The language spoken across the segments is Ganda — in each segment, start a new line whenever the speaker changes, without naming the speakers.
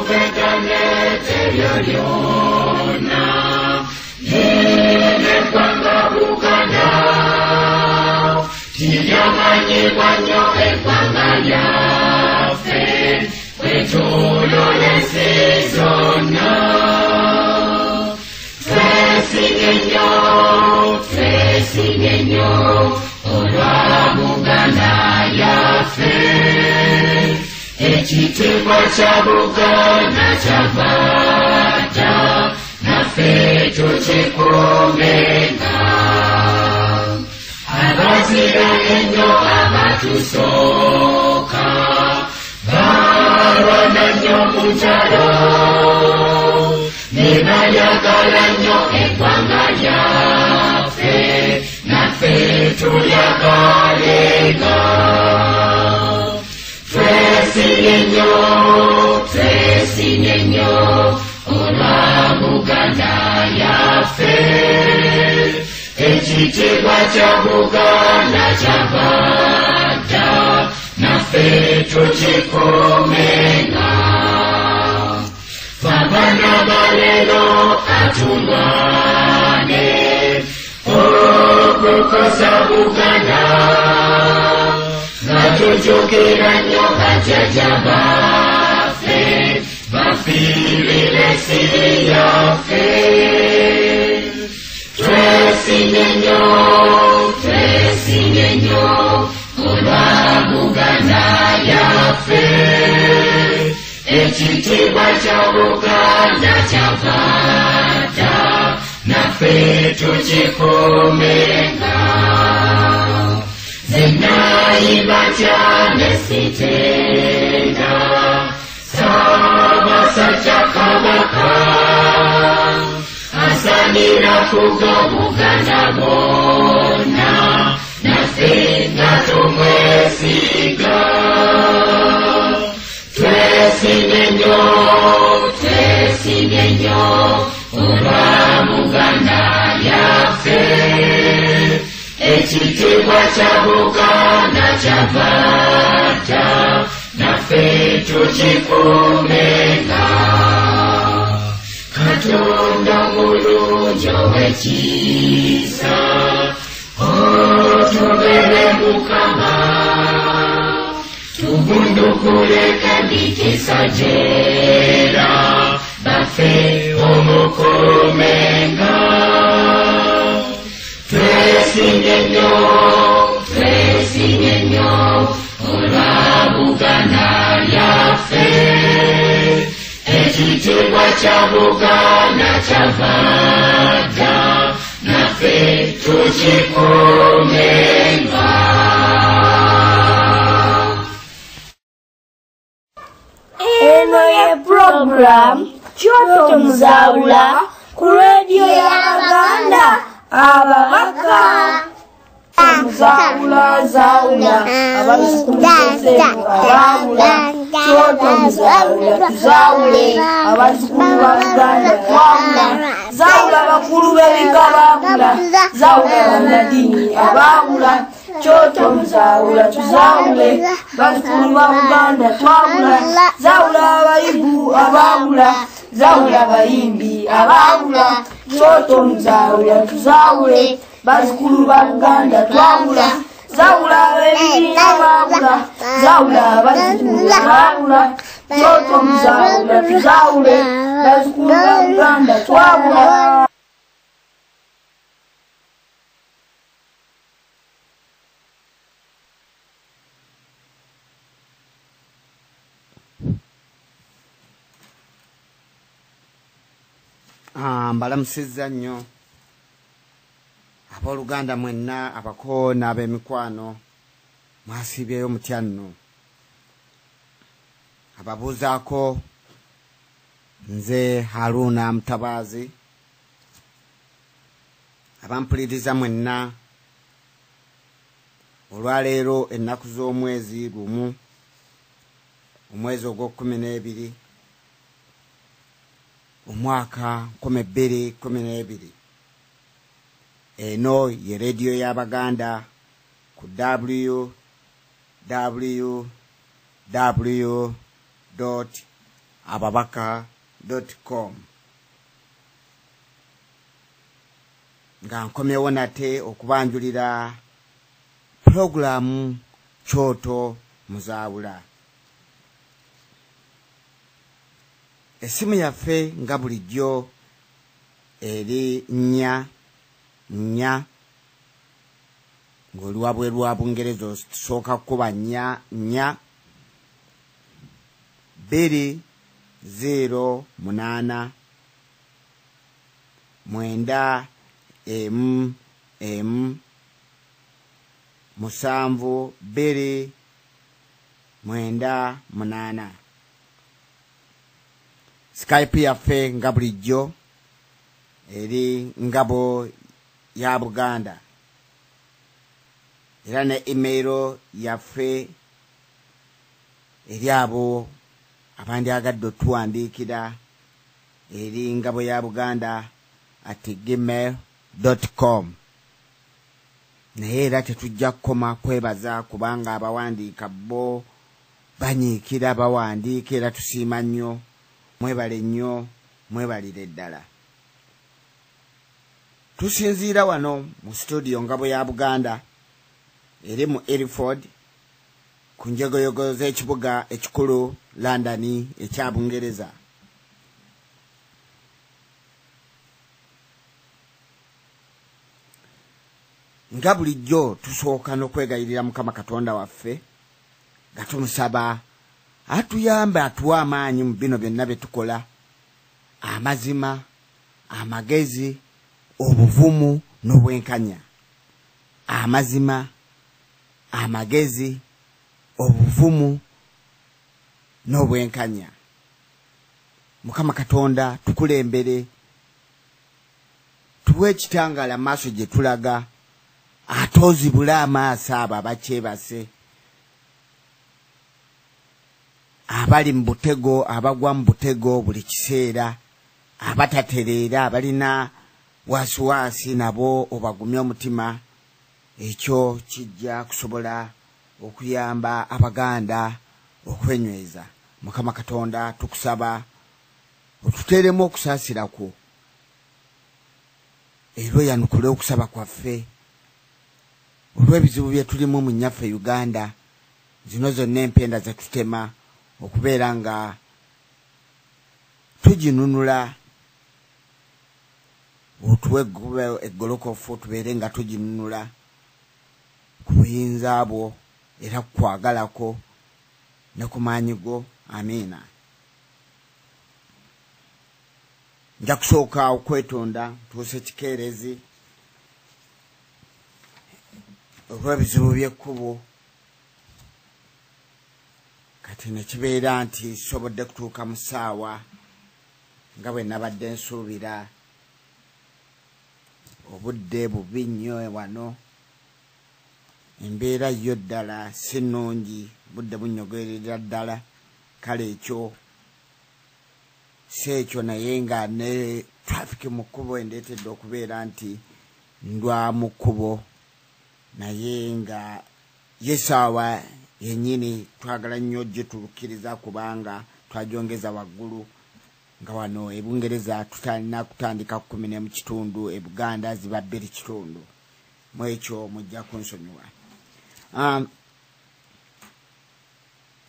Tugegane lyonna Yine Buganda Tiyamanyibwa nnyo eggwanga lyaffe Kwetooloola ensi zonna Twesimye nnyo, twesimye nnyo olwa Buganda yaffe Ekitiibwa kya Buganda kyava dda naffe tukikuumenga Abazira ennyo abatusooka balwana nnyo mu ntalo ne bayagala nnyo eggwanga lyaffe naffe tulyagalenga Twesimye nnyo, twesimye nnyo olwa Buganda yaffe Ekitiibwa kya Buganda kyava dda naffe tukikuumenga Ffe abaana ba leero katulwane okukosa Buganda nga tujjukira nnyo bajjajja baffe bafiirira ensi yaffe Twesimye nnyo, twesimye nnyo olwa Buganda yaffe Ekitiibwa kya Buganda kyava dda naffe tukikuumenga Nze nayimba ntya ne sitenda Ssaabasajja Kabaka asaanira kuga Buganda bwonna naffe nga tumwesiga Twesimye nnyo, twesimye nnyo olwa Buganda yaffe Ekitiibwa kya Buganda kyava dda naffe tukikuumenga Katonda omulungi ow'ekisa otubere Mukama tugundukule emikisa gyera baffe omukuumenga Twesimye nnyo, twesimye nnyo olwa Buganda yaffe Ekitiibwa kya Buganda kyava dda naffe tukikuumenga
Eno ye program Kyoto Muzaawula ku Radio ya Baganda Ababaka. Muzaawula zaawula abazzukulu Yosefu abaawula Kyoto Muzaawula tuzaawule abazzukulu ba Buganda twawula zaawula abakulu b'ebika baawula zaawula bannaddiini abaawula Kyoto Muzaawula tuzaawule bazzukulu ba Buganda twawula zaawula abayivu abaawula zaawula abayimbi abaawula Kyoto Muzaawula tuzaawule bazzukulu ba Buganda twawula zaawula ab'ebibiina baawula zaawula abazzukulu baawula Kyoto Muzaawula tuzaawule bazzukulu ba Buganda twawula.
Mbalamusizza nnyo abooluganda mwenna abako n'ab'emikwano mwasiibyeyo mutya nno ababuuzaako nze Haruna Mutabaazi abampuliriza mwenna olwaleero ennaku z'omwezi 1 omwezi ogw'okumu omwaka 2012 Eno ye radio y'Abaganda ku www ababaka.com. Nga nkomyewo nate okubanjulira pulogulaamu Kyoto Muzaawula. Essimu yaffe nga bulijjo eri 4 4, ng'oli wabweru wa Bungereza osooka kukuba 4 4 2 0 8 9 M M 7 2 9 8. Skype yaffe nga bulijjo eri Ngabo ya Buganda, era ne email yaffe eri abo abandyagadde otuwandiikira eri ngabo ya Buganda @gmail.com. Naye era tetujja kukoma kwebaza kubanga abawandiika bo banyiikira bawandiika, era tusiima nnyo, mwebale nnyo, mwebalire ddala. Tusinziira wano mu studio Ngabo ya Buganda eri mu Hereford ku njegoyego z'ekibuga ekikulu London ekya Bungereza. Nga bulijjo tusooka n'okwegayirira Mukama Katonda waffe nga tumusaba atuyambe, atuwe amaanyi mu bino byonna bye tukola, amazima, amagezi, obuvumu n'obwenkanya. Amazima, amagezi, obuvumu n'obwenkanya. Mukama Katonda tukulembere, tuwe ekitangaala maaso gye tulaga, ate ozibule amaaso abo abakyebase, abali mu butego, abagwa mu butego buli kiseera, abatatereera, abalina wasiwasi nabo obagumye omutima. Ekyo kijja kusobola okuyamba Abaganda okwenyweza. Mukama Katonda tukusaba otuteeremu okusaasira kwo, era oyanukule okusaba kwaffe olw'ebizibu bye tulimu mu nnyaffe Uganda. Zino zonna empenda ze tutema okubeera nga tuginunula, otuwe eggolokofu tubeere nga tuginunula ku buyinza bwo era kukwagalako ne ku maanyi go. Amiina. Nja kusooka okwetonda ntuuse kikeerezi olw'ebizibu by'ekkubo, kati ne kibeera nti sobodde kutuuka mu ssaawa nga bwe nabadde nsuubira. Obudde bubi nnyo wano, embeera yo ddala si nnungi, budde bunnyogerera ddala. Kale ekyo si ekyo, naye nga ne traffic mu kkubo endeetedde okubeera nti ndwa mu kkubo, naye nga ye ssaawa yennyini twagala nnyo gyetukkiriza kubanga twagyongeza waggulu, nga wano e Bungereza tutalina kutandika 11:15, e Buganda ziba 2:15. Mu ekyo mujja kunsonyiwa.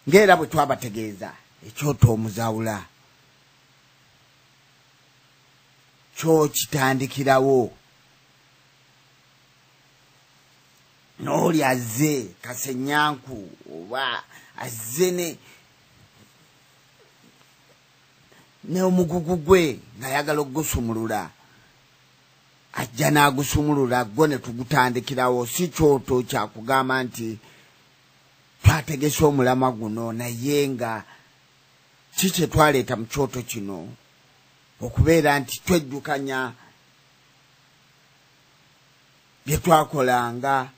Ng'era bwe twabategeeza, Ekyoto Omuzaawula kyo kitandikirawo n'oli azze kasenyanku oba azze ne omugugu gwe ng'ayagala okugusumulula, ajja n'agusumulula gwo ne tugutandikirawo. Si kyoto kyakugamba nti twategese omulamwa guno, naye nga ki kye twaleeta mu kyoto kino okubeera nti twejjukanya bye twakolanga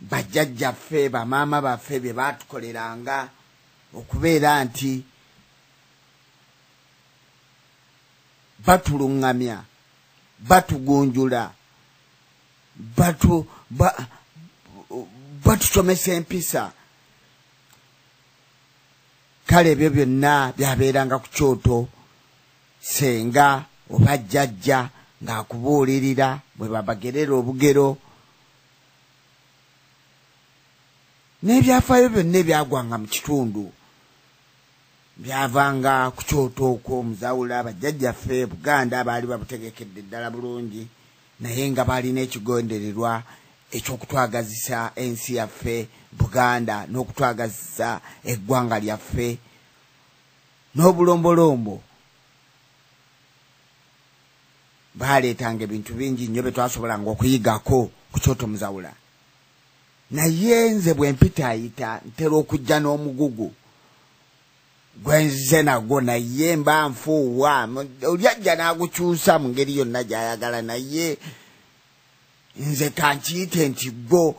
bajjajjaffe, bamaama baffe bye baatukoleranga, okubeera nti batuluŋŋamya, batugunjula, batusomesa empisa. Kale ebyo byonna byabeeranga ku kyoto, senga oba jjajja ng'akubuulirira bwe babagerera obugero n'ebyafaayo byonna ebyagwanga mu kitundu byavanga ku kyoto okwo. Omuzawula bajjajjaffe Buganda baali babutegekedde ddala bulungi, naye nga baalina ekigondererwa eky'okutwagazisa ensi yaffe Buganda n'okutwagazisa eggwanga lyaffe n'obulombolombo. Baleetanga ebintu bingi nnyo bye twasobolanga okuyigako ku kyoto Muzawula. Naye nze bwe mpitaayita ntera okujja n'omugugu gwenzize nagwo, naye mba nfuuwa oli ajja n'agukyusa mu ngeri yonna gy'ayagala, naye nze kankiyite nti gwo